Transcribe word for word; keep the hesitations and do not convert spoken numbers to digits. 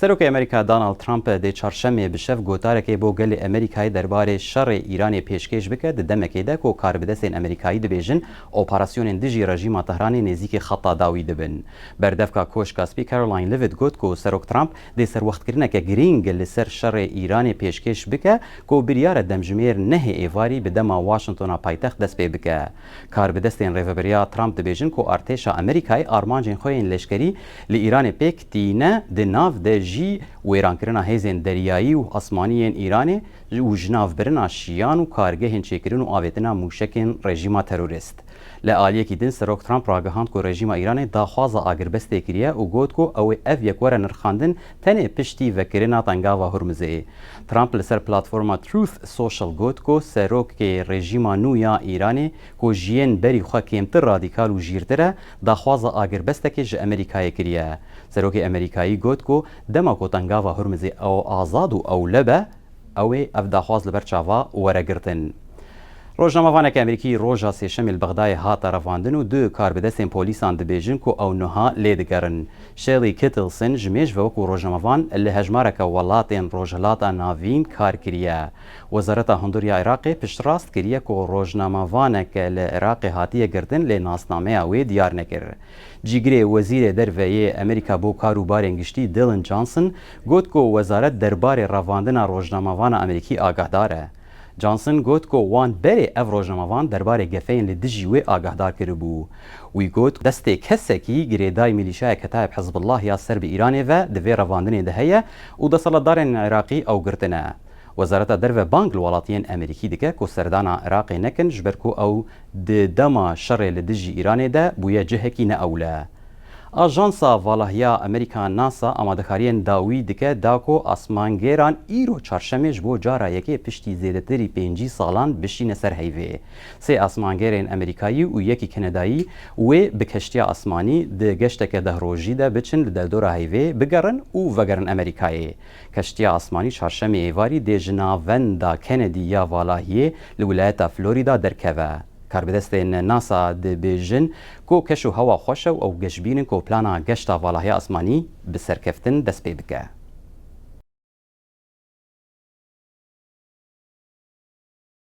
Serokê Amerîka Donald Trump dê çarşemê bi şev gotarekê bo gelê Amerîkayê derbarê şerê Îranê pêşkêş bike, di demekê de ku karbidestên Amerîkayî dibêjin operasyonên dijî rejîma Tehranê nêzîkî xeta dawî dibin. Berdevka Koşka Spî Karoline Leavitt got ku Serok Trump dê serwextkirineke girîng li ser şerê Îranê pêşkêş bike ku biryar e demjimêr nehê êvarî bi dema Washingtona paytext dest pê bike. Karbidestên rêvebiriya Trump dibêjin ku artêşa Amerîkayê armancên xwe yên leşkerî li Îranê pêk tîne, di nav de jî wêrankirina hêzên deryayî û asmanî yên Îranê û jinavbirina şiyan û kargehên çêkirin û avêtina mûşekên rejîma terorîst. Li aliyekî din Serok Trump ragihand ku rejîma Îranê daxwaza agirbestê kiriye û got ku ew ê ev yek were nirxandin tenê piştî vekirina Tengava Hurmizê. Trump li ser platforma Truth Social got ku serokê rejîma nû ya Îranê ku ji yên berî xwe kêmtir radîkal û jîrtir e, daxwaza agirbestekê ji Amerîkayê kiriye. Serokê Amerîkayî got ku dema ku Tengava Hurmizê ew azad û ewle be, ew ê ev daxwaz li ber çava were girtin. Rojnamevaneke Amerîkî roja Sêşemê li Bexdayê hate revandin û du karbidestên polîsan dibêjin ku ew niha lê digerin. Shelley Kittleson ji mêj ve wekî rojnamevan li hejmareke welatên Rojhilata Navîn kar kiriye. Wezareta Hundir ya Iraqê piştrast kiriye ku rojnamevaneke li Iraqê hatiye girtin, lê nasnameya wê diyar nekir. Cîgirê Wezîrê Derve yê Amerîka bo kar û barên giştî Dillon Johnson got ku wezaret derbarê revandina rojnamevana Amerîkî agahdar e. Johnson got ku wan berê ev rojnamevan derbarê gefeyên li dijî wê agahdar kiribû. Wî got, destê kesekî girêdayî milîşyaya Ketayeb Hizbullah ya ser bi Îranê ve di vê revandinê de heye û desthilatdarên Iraqî ew girtine. Wezareta Derve bang li welatiyên Amerîkî dike ku serdana Iraqê nekin, ji ber ku ew di dema şerê li dijî Îranê de bûye cihekî ne ewle. Ajansa Valahiya Amerîka NASA amadekariyên dawî dike da ku asmangêran îro çarşemê ji bo cara yekê piştî zêdetirî pêncî salan bişîne ser heyvê. Sê asmangêrên Amerîkayî û yekî Kenedayî wê bi keştiya asmanî di geşteke deh rojî de biçin li derdora heyvê, bigerin û vegerin Amerîkayê. Keştiya asmanî çarşemê êvarî dê ji navenda Kennedy ya Valahiyê li wilayeta Florida derkeve. Karbidestên NASA dibêjin ku keş û hewa xweş e û ew geşbîn in ku plana geşta valahiya asmanî bi serkeftin dest pê bike.